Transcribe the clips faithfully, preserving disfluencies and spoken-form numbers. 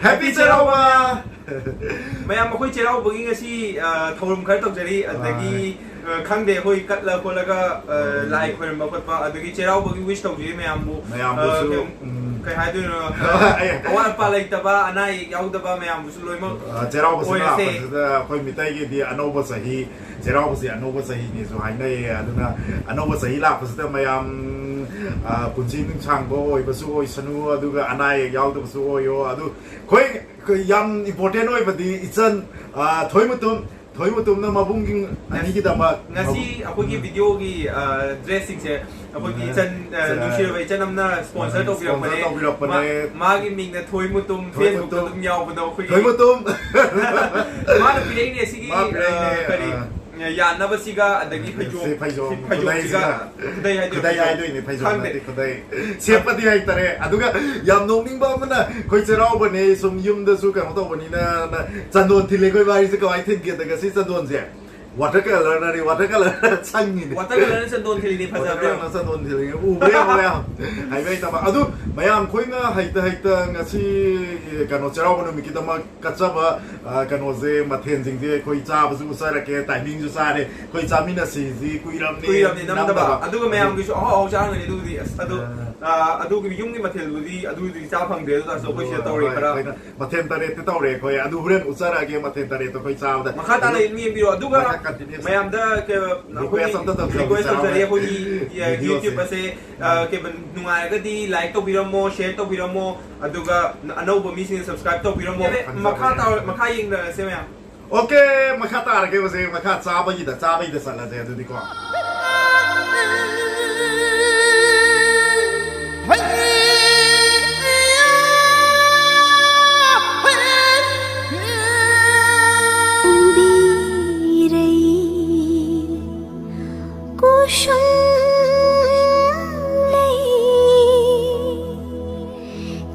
Happy ꯆꯩꯔꯥꯎꯕ! ꯃꯌꯥꯝ, ꯑꯩꯈꯣꯏ ꯆꯩꯔꯥꯎꯕꯒꯤ ꯉꯁꯤ, ꯑ, ꯊꯧꯔꯝ ꯈꯔ ꯇꯧꯖꯔꯤ, ꯑꯗꯒꯤ, ꯑ, ꯈꯪꯗꯦ, ꯑꯩꯈꯣꯏ ꯀꯠꯂ ꯈꯣꯠꯂꯒ, ꯑ, ꯂꯥꯏ ꯈꯣꯏꯔꯝꯕ ꯈꯣꯠꯄ, ꯑꯗꯒꯤ ꯆꯩꯔꯥꯎꯕꯒꯤ wish ꯇꯧꯖꯔꯤ ꯃꯌꯥꯝꯕꯨ꯫ ꯃꯌꯥꯝꯕꯨꯁꯨ, ꯑ, ꯀꯩ-, ꯎꯝ꯫ ꯀꯩ ꯍꯥꯏꯗꯣꯏꯅꯣ? ꯑꯋꯥꯠ ꯑꯄꯥ ꯂꯩꯇꯕ, ꯑꯅꯥ ꯑꯌꯦꯛ ꯌꯥꯎꯗꯕ ꯃꯌꯥꯝꯕꯨꯁꯨ ꯂꯣꯏꯅꯃꯛ ꯑ, ꯆꯩꯔꯥꯎꯕꯁꯤ ꯑꯣꯏꯔꯁꯦ꯫ ꯂꯥꯛꯄꯁꯤꯗ ꯑꯩꯈꯣꯏ ꯃꯤꯇꯩꯒꯤꯗꯤ ꯑꯅꯧꯕ ꯆꯍꯤ, ꯆꯩꯔꯥꯎꯕꯁꯤ ꯑꯅꯧꯕ ꯆꯍꯤꯅꯦꯁꯨ ꯍꯥꯏꯅꯩꯌꯦ꯫ ꯑꯗꯨꯅ ꯑꯅꯧꯕ ꯆꯍꯤ ꯂꯥꯛꯄꯁꯤꯗ ꯃꯌꯥꯝ, ꯑ, ꯄꯨꯟꯁꯤ ꯅꯨꯡꯁꯥꯡꯕ ꯑꯣꯏꯕꯁꯨ ꯑꯣꯏꯁꯅꯨ, ꯑꯗꯨꯒ ꯑꯅꯥ ꯑꯌꯦꯛ ꯌꯥꯎꯗꯕꯁꯨ ꯑꯣꯏꯌꯣ꯫ ꯑꯗꯨ ꯑꯩꯈꯣꯏ, ꯑꯩꯈꯣꯏ ꯌꯥꯝ important ꯑꯣꯏꯕꯗꯤ ꯏꯆꯟ, ꯑ, ꯊꯣꯏꯃꯇꯨꯝ, ꯊꯣꯏꯃꯇꯨꯝꯅ ꯃꯕꯨꯡꯒꯤ ꯑꯅꯤꯒꯤꯗꯃꯛ ꯉꯁꯤ ꯑꯩꯈꯣꯏꯒꯤ ꯎꯝ꯫ videoꯒꯤ, ꯑ, dressꯁꯤꯡꯁꯦ ꯑꯩꯈꯣꯏꯒꯤ ꯎꯝ꯫ ꯏꯆꯟ, ꯑ, ꯏꯆꯟ, ꯅꯨꯡꯁꯤꯔꯕ ꯏꯆꯟ ꯑꯃꯅ sponsor ꯎꯝ, ꯇꯧꯕꯤꯔꯛꯄꯅꯦ꯫ Sponsor ꯇꯧꯕꯤꯔꯛꯄꯅꯦ꯫ ꯃꯥ-, ꯃꯥꯒꯤ ꯃꯤꯡꯅ ꯊꯣꯏꯃꯇꯨꯝ, ꯊꯣꯏꯃꯇꯨꯝ꯫ Facebookꯇ ꯑꯗꯨꯝ ꯌꯥꯎꯕꯗꯣ ꯑꯩꯈꯣꯏꯒꯤ ꯊꯣꯏꯃꯇꯨꯝ꯫ ꯃꯥꯅ ꯄꯤꯔꯛꯏꯅꯦ ꯁꯤꯒꯤ, ꯃꯥ ꯄꯤꯔꯛꯏꯅꯦ, ꯑ, ꯀꯔꯤ, ꯑ꯫ ꯌꯥꯟꯅꯕꯁꯤꯒ ꯑꯗꯒꯤ ꯐꯩꯖꯣꯝ, ꯁꯤ ꯐꯩꯖꯣꯝ, ꯁꯤ ꯐꯩꯖꯣꯝꯁꯤꯒ, ꯈꯨꯗꯩꯁꯤꯒ꯫ ꯈꯨꯗꯩ ꯍꯥꯏꯗꯣꯏꯔꯣ, ꯈꯨꯗꯩ ꯐꯩꯖꯣꯝ? ꯍꯥꯏꯗꯣꯏꯅꯦ, ꯐꯩꯖꯣꯝ ꯈꯪꯗꯦ꯫ ꯅꯠꯇꯦ, ꯈꯨꯗꯩ꯫ ꯁꯦꯠꯄꯗꯤ ꯍꯩꯇꯔꯦ꯫ ꯑꯗꯨꯒ ꯌꯥꯝ ꯅꯣꯛꯅꯤꯡꯕ ꯑꯃꯅ, ꯑꯩꯈꯣꯏ ꯆꯩꯔꯥꯎꯕꯅꯦ, ꯁꯨꯝ ꯌꯨꯝꯗꯁꯨ ꯀꯩꯅꯣ ꯇꯧꯕꯅꯤꯅ, ꯆꯟꯗꯣꯟ ꯊꯤꯜꯂꯦ꯫ ꯑꯩꯈꯣꯏ ꯋꯥꯔꯤꯁꯦ ꯀꯃꯥꯏꯅ ꯊꯤꯟꯒꯦꯗ, ꯉꯁꯤ ꯆꯟꯗꯣꯟꯁꯦ water colourꯅ, water colour ꯁꯪꯉꯤꯅꯦ꯫ Water colourꯅ ꯆꯟꯗꯣꯟ ꯊꯤꯜꯂꯤꯅꯦ, ꯐꯖꯕ꯭ꯔꯥ? Water colourꯅ ꯆꯟꯗꯣꯟ ꯊꯤꯜꯂꯤꯅꯦ꯫ ꯎꯕ꯭ꯔꯥ ꯌꯦꯡꯉꯣ ꯃꯌꯥꯝ? ꯍꯩꯕ ꯍꯩꯇꯕ꯫ ꯑꯗꯨ ꯃꯌꯥꯝ, ꯑꯩꯈꯣꯏꯅ ꯍꯩꯇ ꯍꯩꯇ ꯉꯁꯤ, ꯀꯩꯅꯣ, ꯆꯩꯔꯥꯎꯕ ꯅꯨꯃꯤꯠꯀꯤꯗꯃꯛ ꯀꯠꯆꯕ, ꯑ, ꯀꯩꯅꯣꯁꯦ, ꯃꯊꯦꯜꯁꯤꯡꯁꯦ ꯑꯩꯈꯣꯏ ꯆꯥꯕꯁꯨ ꯎꯠꯆꯔꯛꯀꯦ, timingꯁꯨ ꯆꯥꯔꯦ꯫ ꯑꯩꯈꯣꯏ ꯆꯥꯃꯤꯟꯅꯁꯤꯁꯤ ꯀꯨꯏꯔꯕꯅꯤ ꯀꯨꯏꯔꯕꯅꯤ ꯅꯝꯗꯕ꯫ ꯅꯝꯗꯕ꯫ ꯑꯗꯨꯒ ꯑꯗꯨ ꯃꯌꯥꯝꯒꯤꯁꯨ ꯑꯍꯥꯎ ꯑꯍꯥꯎ ꯆꯥꯔꯝꯒꯅꯤ ꯑꯗꯨꯕꯨꯗꯤ꯫ ꯑꯁ, ꯑꯗꯨ, ꯑ꯫ ꯑ, ꯑꯗꯨꯒꯤ ꯌꯨꯝꯒꯤ ꯃꯊꯦꯜꯕꯨꯗꯤ ꯑꯗꯨꯗꯤ ꯆꯥ ꯐꯪꯗꯦ꯫ ꯑꯗꯨ ꯇꯥꯔꯁꯨ ꯑꯩꯈꯣꯏ ꯁꯤꯗ ꯇꯧꯔꯤ ꯍꯣꯏ, ꯈꯔ꯫ ꯑꯩꯈꯣꯏꯅ ꯃꯊꯦꯜ ꯇꯔꯦꯠꯇꯤ ꯇꯧꯔꯦ ꯑꯩꯈꯣꯏ꯫ ꯑꯗꯨ ꯍꯣꯔꯦꯟ ꯎꯠꯆꯔꯛꯑꯒꯦ ꯃꯊꯦꯜ ꯇꯔꯦꯠꯇꯣ ꯑꯩꯈꯣꯏ ꯆꯥꯕꯗ꯫ ꯃꯈꯥ ꯇꯥꯅ ꯑꯗꯨ ꯑꯗꯨꯝ ꯌꯦꯡꯕꯤꯔꯣ꯫ ꯑꯗꯨꯒ ꯃꯈꯥ continuous ꯃꯌꯥꯝꯗ ꯀ-, request ꯑꯩꯈꯣꯏꯒꯤ ꯑꯝꯇ ꯇꯧꯖꯔꯛꯑꯣ, request ꯇꯧꯖꯔꯤ꯫ ꯆꯥꯕ ꯑꯩꯈꯣꯏꯒꯤ, ꯑ, videoꯁꯦ꯫ YouTubeꯁꯦ, ꯑ, ꯀꯩꯕ, ꯅꯨꯡꯉꯥꯏꯔꯒꯗꯤ like ꯇꯧꯕꯤꯔꯝꯃꯣ, share ꯇꯧꯕꯤꯔꯝꯃꯣ, ꯑꯗꯨꯒ ꯑꯅꯧꯕ ꯃꯤꯁꯤꯡꯅ subscribe ꯇꯧꯕꯤꯔꯝꯃꯣ꯫ ꯐꯪꯖꯕ ꯃꯈꯥ ꯇꯥ-, ꯃꯈꯥ ꯌꯦꯡꯅꯔꯁꯦ ꯃꯌꯥꯝ꯫ OK, ꯃꯈꯥ ꯇꯥꯔꯒꯦ ꯍꯧꯖꯤꯛ, ꯃꯈꯥ ꯆꯥꯕꯒꯤꯗ, ꯆꯥꯕꯒꯤꯗ ꯆꯠꯂꯁꯦ ꯑꯗꯨꯗꯤꯀꯣ꯫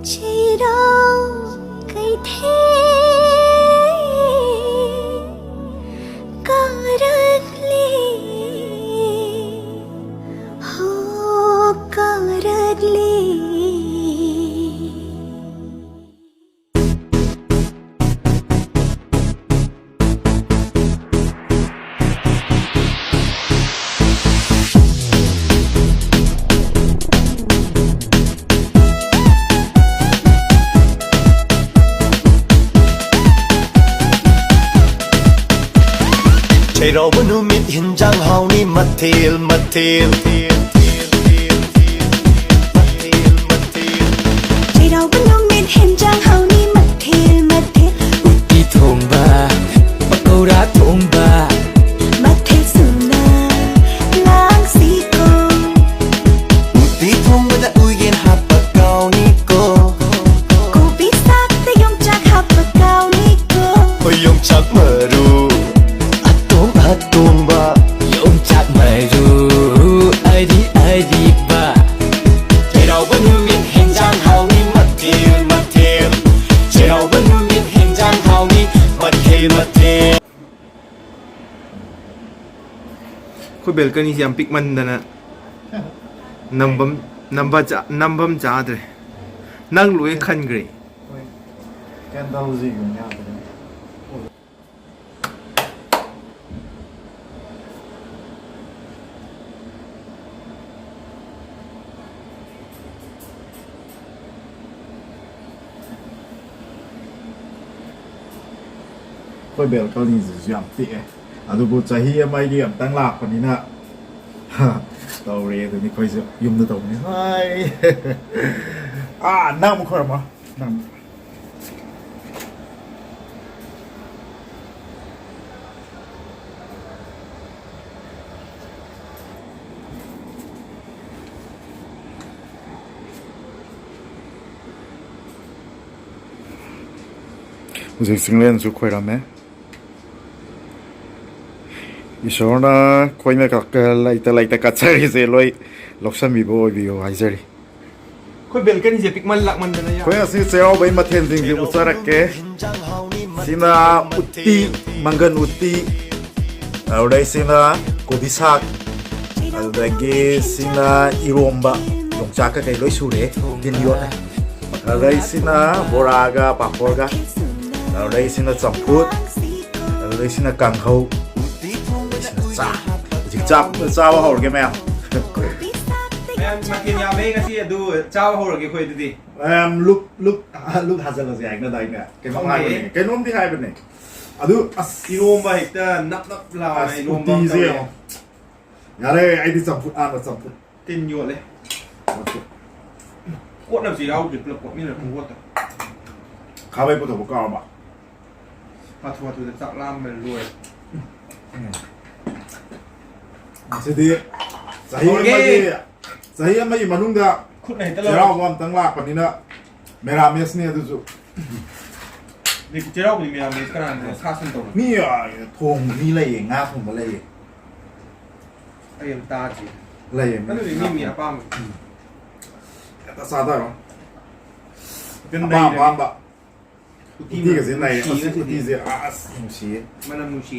ꯆꯩꯔꯥꯎ ꯀꯩꯊꯦꯜ ꯀꯥꯔꯛꯂꯦ, ꯍꯣ, ꯀꯥꯔꯛꯂꯦ꯫ ꯆꯩꯔꯥꯎꯕ ꯅꯨꯃꯤꯠ ꯍꯤꯟꯖꯥꯡ ꯍꯥꯎꯅꯤ ꯃꯊꯦꯜ ꯃꯊꯦꯜ꯫ ꯆꯩꯔꯥꯎꯕ ꯅꯨꯃꯤꯠ ꯍꯤꯟꯖꯥꯡ ꯍꯥꯎꯅꯤ ꯃꯊꯦꯜ ꯃꯊꯦꯜ꯫ ꯎꯇꯤ ꯊꯣꯡꯕ, ꯄꯀꯧꯔꯥ ꯊꯣꯡꯕ꯫ ꯃꯊꯦꯜ ꯁꯨꯅ ꯂꯥꯡꯁꯤꯀꯣ꯫ ꯎꯇꯤ ꯊꯣꯡꯕꯗ ꯎꯌꯦꯟ ꯍꯥꯞꯄ ꯀꯥꯎꯅꯤꯀꯣ꯫ ꯀꯣꯕꯤ ꯁꯥꯛꯇ ꯌꯣꯡꯆꯥꯛ ꯍꯥꯞꯄ ꯀꯥꯎꯅꯤꯀꯣ꯫ ꯌꯣꯡꯆꯥꯛ ꯃꯔꯨ ꯑꯇꯣꯡ ꯑꯇꯣꯡꯕ꯫ ꯌꯣꯡꯆꯥꯛ ꯃꯔꯨ ꯑꯔꯤ ꯑꯔꯤꯕ꯫ ꯆꯩꯔꯥꯎꯕ ꯅꯨꯃꯤꯠ ꯍꯦꯟꯖꯥꯡ ꯍꯥꯎꯅꯤ ꯃꯊꯦꯜ ꯃꯊꯦꯜ꯫ ꯆꯩꯔꯥꯎꯕ ꯅꯨꯃꯤꯠ ꯍꯦꯟꯖꯥꯡ ꯍꯥꯎꯅꯤ ꯃꯊꯦꯜ ꯃꯊꯦꯜ꯫ ꯑꯩꯈꯣꯏ ꯕꯦꯜꯀꯅꯤꯁꯦ ꯌꯥꯝ ꯄꯤꯛꯃꯟꯗꯅ ꯅꯝꯕꯝ ꯅꯝꯕ ꯆꯥ- ꯅꯝꯕꯝ ꯆꯥꯗ꯭ꯔꯦ꯫ ꯅꯪ ꯂꯣꯏ ꯈꯟꯈ꯭ꯔꯦ꯫ ꯍꯣꯏ꯫ ꯀꯩꯝ ꯇꯧꯁꯤ, ꯌꯥꯗ꯭ꯔꯦ꯫ ꯑꯩꯈꯣꯏ ꯕꯦꯜꯀꯅꯤꯁꯤꯁꯨ ꯌꯥꯝ ꯄꯤꯛꯑꯦ, ꯑꯗꯨꯕꯨ ꯆꯍꯤ ꯑꯃꯒꯤ ꯑꯝꯇꯪ ꯂꯥꯛꯄꯅꯤꯅ ꯇꯧꯔꯦ ꯑꯗꯨꯅꯤ꯫ ꯑꯩꯈꯣꯏꯁꯨ ꯌꯨꯝꯗ ꯇꯧꯕꯅꯤ꯫ ꯍꯥꯏ꯫ ꯑꯥ, ꯅꯪ ꯑꯃꯨꯛ ꯈꯣꯏꯔꯝꯃꯣ꯫ ꯅꯪ꯫ ꯍꯧꯖꯤꯛ ꯆꯤꯡꯂꯦꯟꯁꯨ ꯈꯣꯏꯔꯝꯃꯦ꯫ ꯏꯁꯣꯔꯅ ꯑꯩꯈꯣꯏꯅ ꯀ- ꯀ- ꯂꯩꯇ ꯂꯩꯇ ꯀꯠꯆꯔꯤꯁꯦ ꯂꯣꯏ ꯂꯧꯁꯟꯕꯤꯕ ꯑꯣꯏꯕꯤꯌꯨ ꯍꯥꯏꯖꯔꯤ꯫ ꯑꯩꯈꯣꯏ ꯕꯦꯜꯀꯅꯤꯁꯦ ꯄꯤꯛꯃꯟ ꯂꯥꯛꯃꯟꯗꯅ ꯌꯥ- ꯑꯩꯈꯣꯏ ꯉꯁꯤ ꯆꯩꯔꯥꯎꯕꯒꯤ ꯃꯊꯦꯜꯁꯤꯡꯁꯦ ꯎꯠꯆꯔꯛꯀꯦ꯫ ꯁꯤꯅ ꯎꯠꯇꯤ, ꯃꯪꯒꯟ ꯎꯠꯇꯤ, ꯑꯗꯨꯗꯩ ꯁꯤꯅ ꯀꯣꯕꯤ ꯁꯥꯛ, ꯑꯗꯨꯗꯒꯤ ꯁꯤꯅ ꯏꯔꯣꯝꯕ, ꯌꯣꯡꯆꯥꯛ ꯀꯩꯀꯩ ꯂꯣꯏ ꯁꯨꯔꯦ, ꯇꯤꯟ ꯌꯣꯠꯂꯦ꯫ ꯑꯗꯨꯗꯩ ꯁꯤꯅ ꯕꯣꯔꯥꯒ ꯄꯥꯐꯣꯔꯒ, ꯑꯗꯨꯗꯩ ꯁꯤꯅ ꯆꯝꯐꯨꯠ, ꯑꯗꯨꯗꯩ ꯁꯤꯅ ꯀꯥꯡꯍꯧ, ꯑꯗꯨꯗꯩ ꯁꯤꯅ ꯆꯥꯛ꯫ ꯍꯧꯖꯤꯛ ꯆꯥꯛ ꯆꯥꯕ ꯍꯧꯔꯒꯦ ꯃꯌꯥꯝ꯫ ꯃꯌꯥꯝ ꯃꯊꯦꯜ ꯌꯥꯝꯃꯦ ꯉꯁꯤ, ꯑꯗꯨ ꯆꯥꯕ ꯍꯧꯔꯒꯦ ꯑꯩꯈꯣꯏ ꯑꯗꯨꯗꯤ꯫ ꯃꯌꯥꯝ ꯂꯨꯞ ꯂꯨꯞ ꯂꯨꯞ ꯍꯥꯖꯜꯂꯁꯦ ꯍꯥꯏꯅꯗꯥꯏꯅꯦ? ꯀꯩꯅꯣꯝ ꯈꯪꯗꯦ꯫ ꯍꯥꯏꯕꯅꯦ, ꯀꯩꯅꯣꯝꯗꯤ ꯍꯥꯏꯕꯅꯦ꯫ ꯑꯗꯨ ꯑꯁ, ꯏꯔꯣꯝꯕ ꯍꯦꯛꯇ ꯅꯞ ꯅꯞ ꯂꯥꯎꯅ ꯑꯁ, ꯏꯔꯣꯝꯕ ꯑꯃ ꯎꯇꯤꯁꯦ ꯇꯧꯔꯦ꯫ ꯌꯦꯡꯉꯣ꯫ ꯌꯥꯔꯦ, ꯑꯩꯗꯤ ꯆꯝꯐꯨꯠ ꯍꯥꯟꯅ ꯆꯝꯐꯨꯠ꯫ ꯇꯤꯟ ꯌꯣꯠꯂꯦ꯫ ꯆꯝꯐꯨꯠ꯫ ꯀꯣꯠꯅꯕꯁꯤ ꯌꯥꯎꯗ꯭ꯔꯦ, ꯄꯨꯂꯞ ꯀꯣꯠꯃꯤꯟꯅꯔ ꯄꯨꯡꯀꯣꯠꯇ꯫ ꯈꯥꯕꯩ ꯄꯨꯊꯣꯛꯄ ꯀꯥꯎꯔꯕ? ꯍꯥꯊꯨ ꯍꯥꯊꯨꯗ ꯆꯥꯛ ꯂꯥꯝꯕꯅ ꯂꯣꯏꯔꯦ꯫ ꯉꯁꯤꯗꯤ ꯆꯍꯤ ꯍꯧꯔꯒꯦ꯫ ꯑꯃꯒꯤ, ꯆꯍꯤ ꯑꯃꯒꯤ ꯃꯅꯨꯡꯗ ꯈꯨꯠꯅ ꯍꯦꯛꯇ ꯂꯧꯔꯦ꯫ ꯆꯩꯔꯥꯎꯕ ꯑꯝꯇꯪ ꯂꯥꯛꯄꯅꯤꯅ ꯃꯦꯔꯥꯃꯦꯁꯅꯤ ꯑꯗꯨꯁꯨ꯫ ꯆꯩꯔꯥꯎꯕꯗꯤ ꯃꯦꯔꯥꯃꯦꯁ ꯀꯅꯥꯅ ꯁꯥ ꯁꯟ ꯇꯧꯕ? ꯃꯤ, ꯑ, ꯊꯣꯡꯕ ꯃꯤ ꯂꯩꯌꯦ, ꯉꯥ ꯊꯣꯡꯕ ꯂꯩꯌꯦ꯫ ꯑꯩ ꯑꯝ ꯇꯥꯗ꯭ꯔꯤ꯫ ꯂꯩꯌꯦ, ꯃꯤ ꯑꯗꯨꯗꯤ ꯉꯥ ꯃꯤ ꯃꯤ ꯊꯣꯡꯕ꯫ ꯑꯄꯥꯝꯕ꯫ ꯎꯝ꯫ ꯍꯦꯛꯇ ꯆꯥꯊꯔꯣ꯫ ꯍꯦꯛꯇ ꯑꯄꯥꯝ ꯅꯩꯔꯒꯦ꯫ ꯑꯄꯥꯝꯕ꯫ ꯎꯇꯤ ꯎꯇꯤꯒꯁꯦ ꯃꯅꯝ ꯅꯩꯔꯦ꯫ ꯅꯨꯡꯁꯤꯌꯦ ꯑꯁ, ꯉꯁꯤꯗꯤ꯫ ꯎꯇꯤꯁꯦ ꯑꯁ ꯅꯨꯡꯁꯤꯌꯦ꯫ ꯃꯅꯝ ꯅꯨꯡꯁꯤ꯫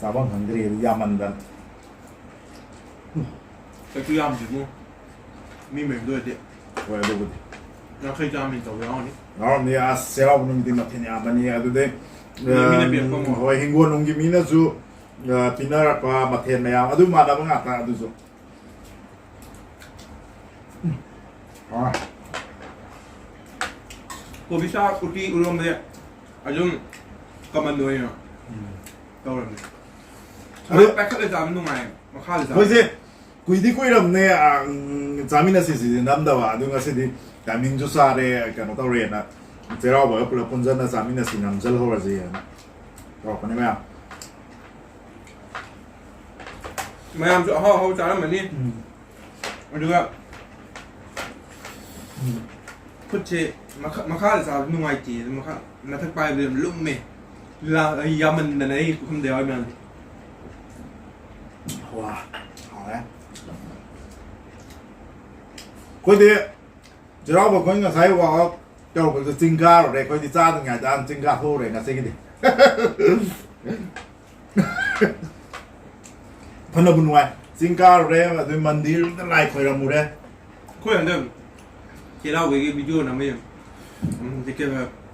ꯆꯥꯐꯝ ꯈꯪꯗ꯭ꯔꯦ ꯑꯗꯨ ꯌꯥꯝꯃꯟꯗꯅ꯫ ꯀꯩꯁꯨ ꯌꯥꯝꯗꯦꯕꯨ꯫ ꯃꯤ ꯃꯌꯨꯝꯗ ꯑꯣꯏꯔꯗꯤ꯫ ꯍꯣꯏ, ꯑꯗꯨꯕꯨꯗꯤ꯫ ꯌꯥꯡꯈꯩ ꯆꯥꯝꯃ ꯇꯧꯕ ꯌꯥꯎꯔꯅꯤ꯫ ꯌꯥꯎꯔꯝꯅꯤ꯫ ꯑꯁ, ꯆꯩꯔꯥꯎꯕ ꯅꯨꯃꯤꯠꯇꯤ ꯃꯊꯦꯜ ꯌꯥꯝꯕꯅꯤ꯫ ꯑꯗꯨꯗꯩ, ꯑꯗꯨꯗꯩ ꯃꯤꯅ ꯄꯤꯔꯛꯄ ꯑꯃ꯫ ꯍꯣꯏ, ꯍꯤꯡꯒꯣꯜ ꯅꯨꯡꯒꯤ ꯃꯤꯅꯁꯨ, ꯑ, ꯄꯤꯅꯔꯛꯄ ꯃꯊꯦꯜ ꯃꯌꯥꯝ ꯑꯗꯨ ꯃꯥꯟꯅꯕ ꯉꯥꯛꯇ ꯑꯗꯨꯁꯨ꯫ ꯑꯥ꯫ ꯀꯣꯕꯤ ꯁꯥꯛ, ꯎꯇꯤ, ꯎꯔꯣꯝꯕꯁꯦ ꯑꯗꯨꯝ common ꯑꯣꯏꯅ ꯎꯝ꯫ ꯇꯧꯔꯝꯃꯦ꯫ ꯑꯗꯣ ꯑꯗꯣ ꯄꯥꯏꯈꯠꯂ ꯆꯥꯕ ꯅꯨꯡꯉꯥꯏꯌꯦ, ꯃꯈꯥꯗ ꯆꯥꯕ꯫ ꯑꯩꯈꯣꯏꯁꯦ ꯀꯨꯏꯗꯤ ꯀꯨꯏꯔꯝꯅꯦ, ꯑ, ꯎꯝ, ꯆꯥꯃꯤꯟꯅꯁꯤ ꯁꯤꯗꯤ ꯅꯝꯗꯕ꯫ ꯑꯗꯨ ꯉꯁꯤꯗꯤ timingꯁꯨ ꯆꯥꯔꯦ, ꯀꯩꯅꯣ ꯇꯧꯔꯦꯅ ꯆꯩꯔꯥꯎꯕꯒ ꯄꯨꯂꯞ ꯄꯨꯟꯁꯤꯟꯅ ꯆꯥꯃꯤꯟꯅꯁꯤ ꯅꯝꯁꯤꯜꯍꯧꯔꯁꯦꯅ ꯇꯧꯔꯛꯄꯅꯦ ꯃꯌꯥꯝ꯫ ꯃꯌꯥꯝꯁꯨ ꯑꯍꯥꯎ ꯑꯍꯥꯎ ꯆꯥꯔꯝꯃꯅꯤ꯫ ꯎꯝ꯫ ꯑꯗꯨꯒ ꯎꯝ꯫ ꯈꯨꯠꯁꯦ ꯃꯈꯥ-, ꯃꯈꯥꯗ ꯆꯥꯕꯗꯤ ꯅꯨꯡꯉꯥꯏꯇꯦ, ꯑꯗꯨ ꯃꯈꯥ-, ꯃꯊꯛ ꯄꯥꯏꯕꯗꯤ ꯌꯥꯝ ꯂꯨꯝꯃꯦ꯫ ꯂꯥ-, ꯌꯥꯝꯃꯟꯗꯅ ꯑꯩ ꯄꯨꯈꯝꯗ ꯌꯥꯎꯔꯤ ꯃꯌꯥꯝꯁꯦ꯫ ꯋꯥ, ꯍꯥꯎꯔꯦ꯫ ꯑꯩꯈꯣꯏꯗꯤ ꯆꯩꯔꯥꯎꯕ ꯑꯩꯈꯣꯏ ꯉꯁꯥꯏ walk out ꯇꯧꯔꯛꯄꯗ ꯆꯤꯡ ꯀꯥꯔꯨꯔꯦ꯫ ꯑꯩꯈꯣꯏꯗꯤ ꯆꯥꯗ꯭ꯔꯤꯉꯩꯗ ꯍꯥꯟꯅ ꯆꯤꯡ ꯀꯥꯊꯣꯛꯎꯔꯦ ꯉꯁꯤꯒꯤꯗꯤ꯫ ꯐꯅꯕꯨ ꯅꯨꯡꯉꯥꯏ꯫ ꯆꯤꯡ ꯀꯥꯔꯨꯔꯦ, ꯑꯗꯨ ꯃꯟꯗꯤꯔꯗ ꯂꯥꯏ ꯈꯣꯏꯔꯝꯃꯨꯔꯦ꯫ ꯑꯩꯈꯣꯏ ꯍꯟꯗꯛ ꯆꯩꯔꯥꯎꯕꯒꯤ video ꯅꯝꯕ ꯌꯦꯡꯉꯨ꯫ ꯎꯝ, ꯍꯧꯖꯤꯛꯀꯤ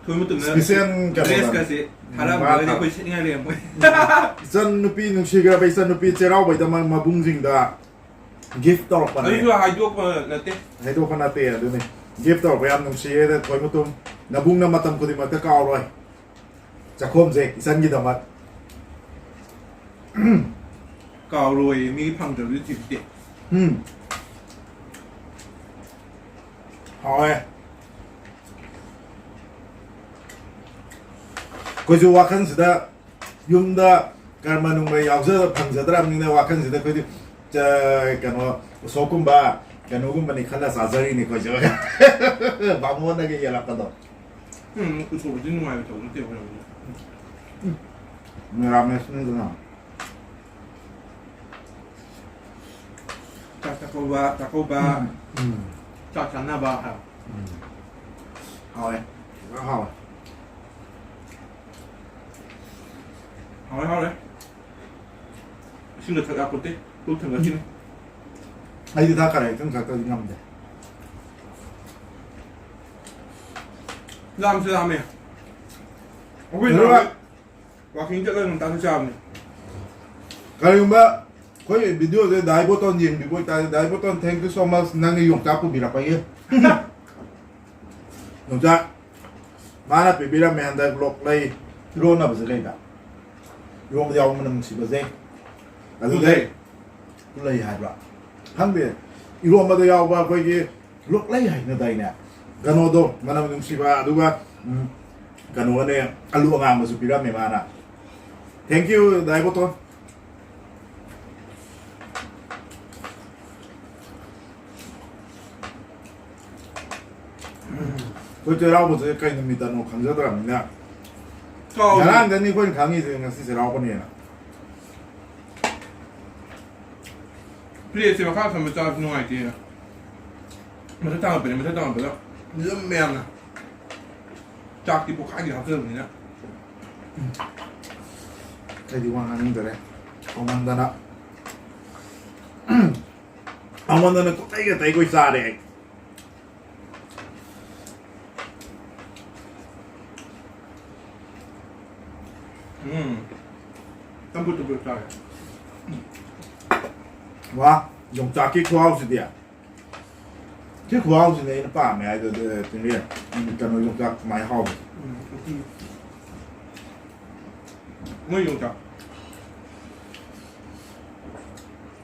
ꯊꯣꯏ ꯃꯇꯨꯝꯅ special ꯀꯩꯅꯣ dressꯀꯁꯦ ꯎꯝ, ꯊꯥꯔꯛꯑꯝꯗ꯭ꯔꯒꯗꯤ ꯃꯥ ꯑꯩꯈꯣꯏ ꯁꯦꯠꯅꯤꯡꯉꯥꯏ ꯂꯩꯔꯝꯃꯣꯏ꯫ ꯏꯆꯟ ꯅꯨꯄꯤ, ꯅꯨꯡꯁꯤꯈ꯭ꯔꯕ ꯏꯆꯟ ꯅꯨꯄꯤ ꯆꯩꯔꯥꯎꯕꯩꯗꯃꯛ ꯃꯕꯨꯡꯁꯤꯡꯗ gift ꯇꯧꯔꯛꯄꯅꯦ꯫ ꯑꯗꯨꯁꯨ ꯍꯥꯏꯗꯣꯛꯄ ꯅꯠꯇꯦ꯫ ꯍꯥꯏꯗꯣꯛꯄ ꯅꯠꯇꯦ, ꯑꯗꯨꯅꯤ꯫ Gift ꯇꯧꯔꯛꯄ ꯌꯥꯝ ꯅꯨꯡꯁꯤꯌꯦ, ꯊꯣꯏ ꯃꯇꯨꯝ꯫ ꯅꯕꯨꯡꯅ ꯃꯇꯝ ꯈꯨꯗꯤꯡꯃꯛꯇ ꯀꯥꯎꯔꯣꯏ꯫ ꯆꯥꯛꯈꯣꯝꯁꯦ ꯏꯆꯟꯒꯤꯗꯃꯛ꯫ ꯀꯥꯎꯔꯣꯏꯌꯦ, ꯃꯤ ꯐꯪꯗ꯭ꯔꯕꯗꯤ ꯊꯤꯕꯤꯗꯦ꯫ ꯎꯝ꯫ ꯍꯥꯎꯋꯦ꯫ ꯑꯩꯈꯣꯏꯁꯨ ꯋꯥꯈꯜꯁꯤꯗ ꯌꯨꯝꯗ ꯀꯔꯃ ꯅꯨꯡꯃ ꯌꯥꯎꯖ-, ꯐꯪꯖꯗ꯭ꯔꯕꯅꯤꯅ ꯋꯥꯈꯜꯁꯤꯗ ꯑꯩꯈꯣꯏꯗꯤ ꯆ-, ꯀꯩꯅꯣ, ꯎꯁꯣꯞꯀꯨꯝꯕ ꯀꯩꯅꯣꯒꯨꯝꯕꯅꯤ ꯈꯜꯂ ꯆꯥꯖꯔꯤꯅꯤ ꯑꯩꯈꯣꯏꯁꯨ꯫ ꯕꯥꯃꯣꯟꯅꯒ ꯌꯦꯜꯂꯛꯄꯗꯣ꯫ ꯎꯝ, ꯎꯁꯣꯞꯇꯤ ꯅꯨꯡꯉꯥꯏꯕ ꯊꯕꯛ ꯅꯠꯇꯦ ꯑꯩꯈꯣꯏꯔꯣꯝꯒꯤꯗꯤ꯫ ꯃꯦꯔꯥꯃꯦꯁꯅꯤꯗꯅ꯫ ꯆꯥꯛ ꯆꯥꯛꯀꯧꯕ, ꯆꯥꯛꯀꯧꯕ, ꯎꯝ, ꯎꯝ꯫ ꯆꯥꯛ ꯆꯥꯅꯕ ꯍꯥꯏꯕ꯫ ꯎꯝ꯫ ꯍꯥꯎꯋꯦ꯫ ꯐꯖꯅ ꯍꯥꯎꯋꯦ꯫ ꯍꯥꯎꯔꯦ, ꯍꯥꯎꯔꯦ꯫ ꯏꯁꯤꯡꯒ ꯊꯛ ꯌꯥꯄꯣꯠꯇꯦ꯫ ꯄꯨꯛ ꯊꯟꯒꯠꯈꯤꯅꯤ꯫ ꯑꯩꯗꯤ ꯊꯛꯈꯔꯦ, ꯏꯁꯤꯡ ꯊꯛꯇ꯭ꯔꯗꯤ ꯉꯝꯗꯦ꯫ ꯂꯥꯝꯁꯨ ꯂꯥꯝꯃꯦ꯫ ꯑꯩꯈꯣꯏ ꯑꯗꯨꯒ ꯅꯍꯥꯟ ꯋꯥꯀꯤꯡ ꯆꯠꯂꯒ ꯉꯟꯇꯥꯅ ꯆꯥꯕꯅꯦ꯫ ꯀꯔꯤꯒꯨꯝꯕ ꯑꯩꯈꯣꯏ ꯚꯤꯗꯤꯑꯣꯁꯦ ꯗꯥꯏ ꯕꯣꯇꯣꯟ ꯌꯦꯡꯕꯤꯕ ꯑꯣꯏꯇꯥꯔꯗꯤ, ꯗꯥꯏ ꯕꯣꯇꯣꯟ, thank you so much, ꯅꯪꯅ ꯌꯣꯡꯆꯥꯛ ꯄꯨꯕꯤꯔꯛꯄꯒꯤ꯫ ꯌꯣꯡꯆꯥꯛ ꯃꯥꯅ ꯄꯤꯕꯤꯔꯝꯃꯦ ꯍꯟꯗꯛ ꯂꯣꯛꯂꯩ꯫ ꯏꯔꯣꯟꯅꯕꯁꯦ ꯀꯩꯗ? ꯏꯔꯣꯟꯕꯗ ꯌꯥꯎꯕ ꯃꯅꯝ ꯅꯨꯡꯁꯤꯕꯁꯦ꯫ ꯑꯗꯨꯗꯩ ꯄꯨꯂꯩ꯫ ꯄꯨꯂꯩ ꯍꯥꯏꯕ꯭ꯔꯥ? ꯈꯪꯗꯦ꯫ ꯏꯔꯣꯟꯕꯗ ꯌꯥꯎꯕ ꯑꯩꯈꯣꯏꯒꯤ ꯂꯣꯛꯂꯩ ꯍꯥꯏꯅꯗꯥꯏꯅꯦ? ꯀꯩꯅꯣꯗꯣ, ꯃꯅꯝ ꯅꯨꯡꯁꯤꯕ, ꯑꯗꯨꯒ, ꯎꯝ, ꯀꯩꯅꯣꯒꯅꯦ, ꯑꯂꯨ ꯑꯉꯥꯡꯕꯁꯨ ꯄꯤꯔꯝꯃꯦ ꯃꯥꯅ꯫ Thank you, ꯗꯥꯏ ꯕꯣꯇꯣꯟ꯫ ꯑꯩꯈꯣꯏ ꯆꯩꯔꯥꯎꯕꯁꯦ ꯀꯩ ꯅꯨꯃꯤꯠꯇꯅꯣ ꯈꯪꯖꯗ꯭ꯔꯕꯅꯤꯅ꯫ ꯀꯥꯎꯔꯦ꯫ ꯉꯔꯥꯡꯗꯅꯤ ꯑꯩꯈꯣꯏꯅ ꯈꯪꯉꯤꯁꯦ ꯉꯁꯤ ꯆꯩꯔꯥꯎꯕꯅꯦꯅ꯫ ꯄ꯭ꯂꯦꯠꯁꯦ ꯃꯈꯥ ꯊꯝꯕ ꯆꯥꯕꯁꯨ ꯅꯨꯡꯉꯥꯏꯇꯦꯅ꯫ ꯃꯊꯛ ꯊꯥꯡꯒꯠꯄꯅꯦ, ꯃꯊꯛ ꯊꯥꯡꯒꯠꯄꯗ ꯂꯨꯝꯃꯦ ꯌꯥꯝꯅ꯫ ꯆꯥꯛꯇꯤ ꯄꯨꯈꯥꯏꯗꯤ ꯍꯥꯞꯆꯜꯕꯅꯤꯅ꯫ ꯑꯩꯗꯤ ꯋꯥ ꯉꯥꯡꯅꯤꯡꯗꯔꯦ꯫ ꯍꯥꯎꯃꯟꯗꯅ꯫ ꯍꯥꯎꯃꯟꯗꯅ ꯀꯨꯞꯇꯩꯒ ꯇꯩꯒꯣꯏ ꯆꯥꯔꯦ ꯑꯩ꯫ ꯎꯝ꯫ ꯆꯝꯐꯨꯠ ꯆꯝꯐꯨꯠ ꯆꯥꯔꯦ꯫ ꯋꯥ, ꯌꯣꯡꯆꯥꯛꯀꯤ ꯈꯨꯍꯥꯎꯁꯤꯗꯤ꯫ ꯁꯤ ꯈꯨꯍꯥꯎꯁꯤꯅꯦ ꯑꯩꯅ ꯄꯥꯝꯃꯦ ꯍꯥꯏꯗꯣ, ꯑꯗꯨ, ꯆꯤꯡꯂꯦꯟ꯫ ꯎꯝ, ꯀꯩꯅꯣ, ꯌꯣꯡꯆꯥꯛ ꯁꯨꯃꯥꯏꯅ ꯍꯥꯎꯕꯁꯦ꯫ ꯎꯝ, ꯎꯇꯤ꯫ ꯃꯣꯏ ꯌꯣꯡꯆꯥꯛ꯫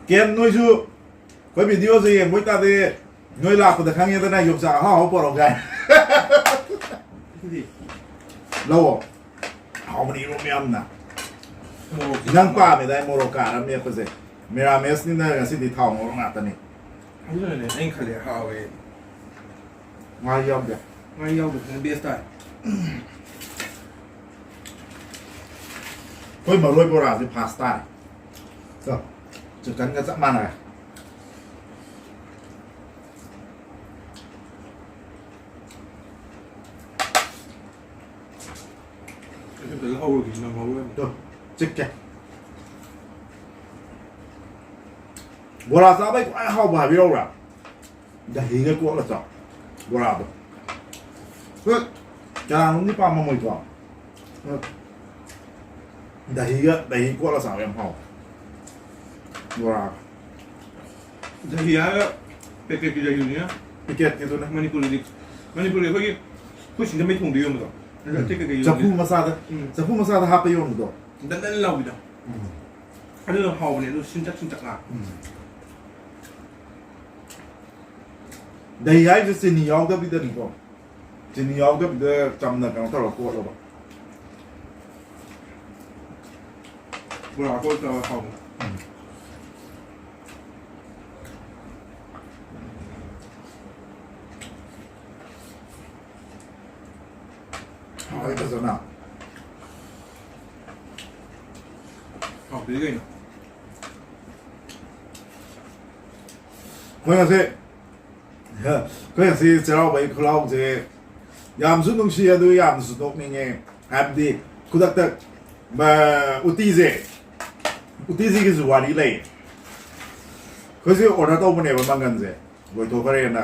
ꯀꯦꯟ, ꯅꯣꯏꯁꯨ ꯑꯩꯈꯣꯏ ꯚꯤꯗꯤꯑꯣꯁꯦ ꯌꯦꯡꯕ ꯑꯣꯏꯇꯥꯔꯗꯤ ꯅꯣꯏ ꯂꯥꯛꯄꯗ ꯈꯪꯉꯦꯗꯅ, ꯌꯣꯡꯆꯥꯛ ꯑꯍꯥꯎ ꯑꯍꯥꯎ ꯄꯣꯔꯛꯑꯣ ꯀꯥꯏ꯫ ꯁꯤꯗꯤ ꯂꯧꯑꯣ꯫ ꯍꯥꯎꯕꯅꯤ ꯏꯔꯣꯝꯕ ꯌꯥꯝꯅ꯫ ꯃꯣꯔꯣꯛꯁꯤ ꯅꯪ ꯄꯥꯝꯃꯦꯗꯥꯏ ꯃꯣꯔꯣꯛ ꯀꯥꯔ ꯃꯦꯠꯄꯁꯦ? ꯃꯦꯔꯥꯃꯦꯁꯅꯤꯅ ꯉꯁꯤꯗꯤ ꯊꯥꯎ ꯉꯧꯔ ꯉꯥꯛꯇꯅꯤ꯫ ꯑꯗꯨꯅꯅꯦ ꯑꯩꯅ ꯈꯜꯂꯦ ꯍꯥꯎꯋꯦ꯫ ꯉꯥꯔꯤ ꯌꯥꯎꯗꯦ꯫ ꯉꯥꯔꯤ ꯌꯥꯎꯗꯕꯁꯤꯅ ꯕꯦꯁ ꯇꯥꯏ꯫ ꯑꯩꯈꯣꯏ ꯃꯔꯣꯏ ꯕꯣꯔꯥꯁꯦ ꯐꯥꯁ ꯇꯥꯔꯦ꯫ ꯆꯣ, ꯆꯤꯛꯀꯟꯒ ꯆꯞ ꯃꯥꯟꯅꯔꯦ꯫ ꯑꯩ ꯑꯝꯇ ꯂꯧꯍꯧꯔꯒꯦ, ꯅꯪꯍꯧꯔꯣꯏ꯫ ꯇꯣ, ꯆꯤꯛꯀꯦ꯫ ꯕꯣꯔꯥ ꯆꯥꯕꯩ ꯈ꯭ꯋꯥꯏ ꯍꯥꯎꯕ ꯍꯥꯏꯕꯤꯔꯧꯔꯥ? ꯗꯍꯤꯒ ꯀꯣꯠꯂ ꯆꯥꯎ꯫ ꯕꯣꯔꯥꯗꯣ꯫ ꯍꯣꯏ, ꯀꯅꯥꯅꯣꯝꯗꯤ ꯄꯥꯝꯃꯝꯃꯣꯏꯀꯣ? ꯍꯣꯏ꯫ ꯗꯍꯤꯒ, ꯗꯍꯤ ꯀꯣꯠꯂ ꯆꯥꯕ ꯌꯥꯝ ꯍꯥꯎꯋꯦ꯫ ꯕꯣꯔꯥꯒ꯫ ꯗꯍꯤ ꯍꯥꯏꯔꯒ ꯄꯦꯀꯦꯠꯀꯤ ꯗꯍꯤꯗꯨꯅꯤꯅ꯫ ꯄꯦꯀꯦꯠꯀꯤꯗꯨꯅꯦ꯫ ꯃꯅꯤꯄꯨꯔꯗꯗꯤ, ꯃꯅꯤꯄꯨꯔꯗꯤ ꯑꯩꯈꯣꯏꯒꯤ, ꯑꯩꯈꯣꯏ ꯁꯤꯡꯖꯃꯩ ꯊꯣꯡꯗ ꯌꯣꯟꯕꯗꯣ꯫ ꯅꯠꯇ꯭ꯔꯒ ꯎꯝ꯫ ꯑꯇꯦꯛ ꯀꯩꯀꯩ ꯆꯐꯨ ꯌꯣꯟꯕꯁꯦ꯫ ꯃꯆꯥꯗ, ꯎꯝ꯫ ꯆꯐꯨ ꯃꯆꯥꯗ ꯍꯥꯞꯄ ꯌꯣꯟꯕꯗꯣ꯫ ꯗꯟ ꯗꯟ ꯂꯥꯎꯕꯤꯗꯣ꯫ ꯎꯝ꯫ ꯑꯗꯨꯅ ꯍꯥꯎꯕꯅꯦ, ꯑꯗꯨ ꯁꯤꯟꯇꯛ ꯁꯤꯟꯇꯛ ꯂꯥꯎ꯫ ꯎꯝ꯫ ꯗꯍꯤ ꯍꯥꯏꯔꯤꯁꯦ ꯆꯤꯅꯤ ꯌꯥꯎꯗꯕꯤꯗꯅꯤꯀꯣ꯫ ꯆꯤꯅꯤ ꯌꯥꯎꯗꯕꯤꯗ ꯆꯝꯅ ꯀꯩꯅꯣ ꯇꯧꯔꯒ ꯀꯣꯠꯂꯕ꯫ ꯕꯣꯔꯥ ꯀꯣꯠꯂ ꯆꯥꯕ ꯍꯥꯎꯕꯅꯦ꯫ ꯎꯝ꯫ ꯍꯥꯎꯋꯦ ꯐꯖꯅ꯫ ꯍꯥꯎꯇꯗꯤ ꯀꯩꯅꯣ? ꯑꯩꯈꯣꯏ ꯉꯁꯤ, ꯑꯩꯈꯣꯏ ꯉꯁꯤ ꯆꯩꯔꯥꯎꯕꯒꯤ ꯈꯨꯜꯂꯥꯎꯁꯦ ꯌꯥꯝꯁꯨ ꯅꯨꯡꯁꯤ, ꯑꯗꯨ ꯌꯥꯝꯅꯁꯨ ꯅꯣꯛꯅꯤꯡꯉꯦ꯫ ꯍꯥꯏꯕꯗꯤ ꯈꯨꯗꯛꯇ, ꯃ-, ꯎꯇꯤꯁꯦ, ꯎꯇꯤꯁꯤꯒꯤꯁꯨ ꯋꯥꯔꯤ ꯂꯩ꯫ ꯑꯩꯈꯣꯏꯁꯦ ꯑꯣꯔꯗꯔ ꯇꯧꯕꯅꯦꯕ ꯃꯪꯒꯟꯁꯦ꯫ ꯂꯣꯏꯊꯣꯛꯈ꯭ꯔꯦꯅ꯫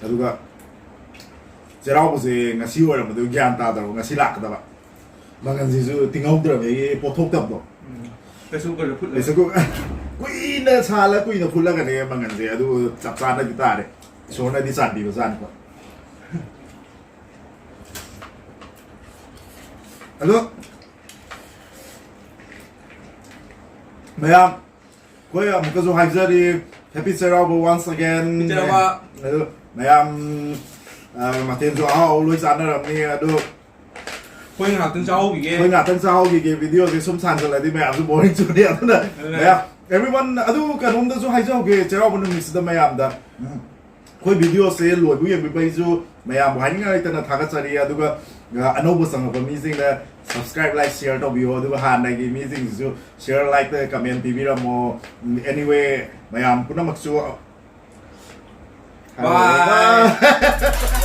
ꯑꯗꯨꯒ ꯆꯩꯔꯥꯎꯕꯁꯦ ꯉꯁꯤ ꯑꯣꯏꯔꯝꯕꯗꯨ ꯒ꯭ꯌꯥꯟ ꯇꯥꯗ꯭ꯔꯕ, ꯉꯁꯤ ꯂꯥꯛꯀꯗꯕ꯫ ꯃꯪꯒꯟꯁꯤꯁꯨ ꯇꯤꯡꯍꯧꯗ꯭ꯔꯕꯒꯤ ꯄꯣꯠꯊꯣꯛꯇꯕꯗꯣ꯫ ꯎꯝ꯫ Pressure cooker ꯗ ꯐꯨꯠꯂꯒ꯫ Pressure cooker ꯀꯨꯏꯅ ꯁꯥꯍꯜꯂ ꯀꯨꯏꯅ ꯐꯨꯠꯂꯒꯅꯦ ꯃꯪꯒꯟꯁꯦ꯫ ꯑꯗꯨ ꯆꯞ ꯆꯥꯅꯗꯤ ꯇꯥꯔꯦ꯫ ꯏꯁꯣꯔꯅꯗꯤ ꯆꯥꯟꯕꯤꯕ ꯖꯥꯠꯅꯤꯀꯣ꯫ ꯑꯗꯣ ꯃꯌꯥꯝ, ꯑꯩꯈꯣꯏ ꯑꯃꯨꯛꯀꯁꯨ ꯍꯥꯏꯖꯔꯤ, Happy ꯆꯩꯔꯥꯎꯕ once again. ꯆꯩꯔꯥꯎꯕ꯫ ꯑꯗꯨ ꯃꯌꯥꯝ, ꯑ, ꯃꯊꯦꯜꯁꯨ ꯑꯍꯥꯎ ꯂꯣꯏ ꯆꯥꯅꯔꯝꯅꯤ꯫ ꯑꯗꯨ ꯑꯩꯈꯣꯏ ꯉꯥꯏꯍꯥꯛꯇꯪ ꯆꯥꯍꯧꯈꯤꯒꯦ꯫ ꯑꯩꯈꯣꯏ ꯉꯥꯛꯇꯪ ꯆꯥꯍꯧꯈꯤꯒꯦ, videoꯁꯦ ꯁꯨꯝ ꯁꯥꯡꯖꯜꯂꯗꯤ ꯃꯌꯥꯝꯁꯨ boring ꯆꯨꯅꯤ꯫ ꯑꯗꯨꯅ ꯑꯗꯨꯅ ꯃꯌꯥꯝ, everyone, ꯑꯗꯨ ꯀꯩꯅꯣꯝꯗꯁꯨ ꯍꯥꯏꯖꯍꯧꯒꯦ, ꯆꯩꯔꯥꯎꯕ ꯅꯨꯃꯤꯠꯁꯤꯗ ꯃꯌꯥꯝꯗ, ꯎꯝ, ꯑꯩꯈꯣꯏ videoꯁꯦ ꯂꯣꯏꯕꯨ ꯌꯦꯡꯕꯤꯕꯩꯁꯨ ꯃꯌꯥꯝꯕꯨ ꯍꯥꯏꯅꯤꯡꯉꯥꯏ ꯂꯩꯇꯅ ꯊꯥꯒꯠꯆꯔꯤ꯫ ꯑꯗꯨꯒ, ꯑ, ꯑꯅꯧꯕ ꯆꯪꯉꯛꯄ ꯃꯤꯁꯤꯡꯅ subscribe, like, share ꯇꯧꯕꯤꯌꯣ꯫ ꯑꯗꯨꯒ ꯍꯥꯟꯅꯒꯤ ꯃꯤꯁꯤꯡꯁꯤꯁꯨ share, like, comment ꯄꯤꯕꯤꯔꯝꯃꯣ꯫ ꯎꯝ, anyway, ꯃꯌꯥꯝ ꯄꯨꯝꯅꯃꯛꯁꯨ Bye.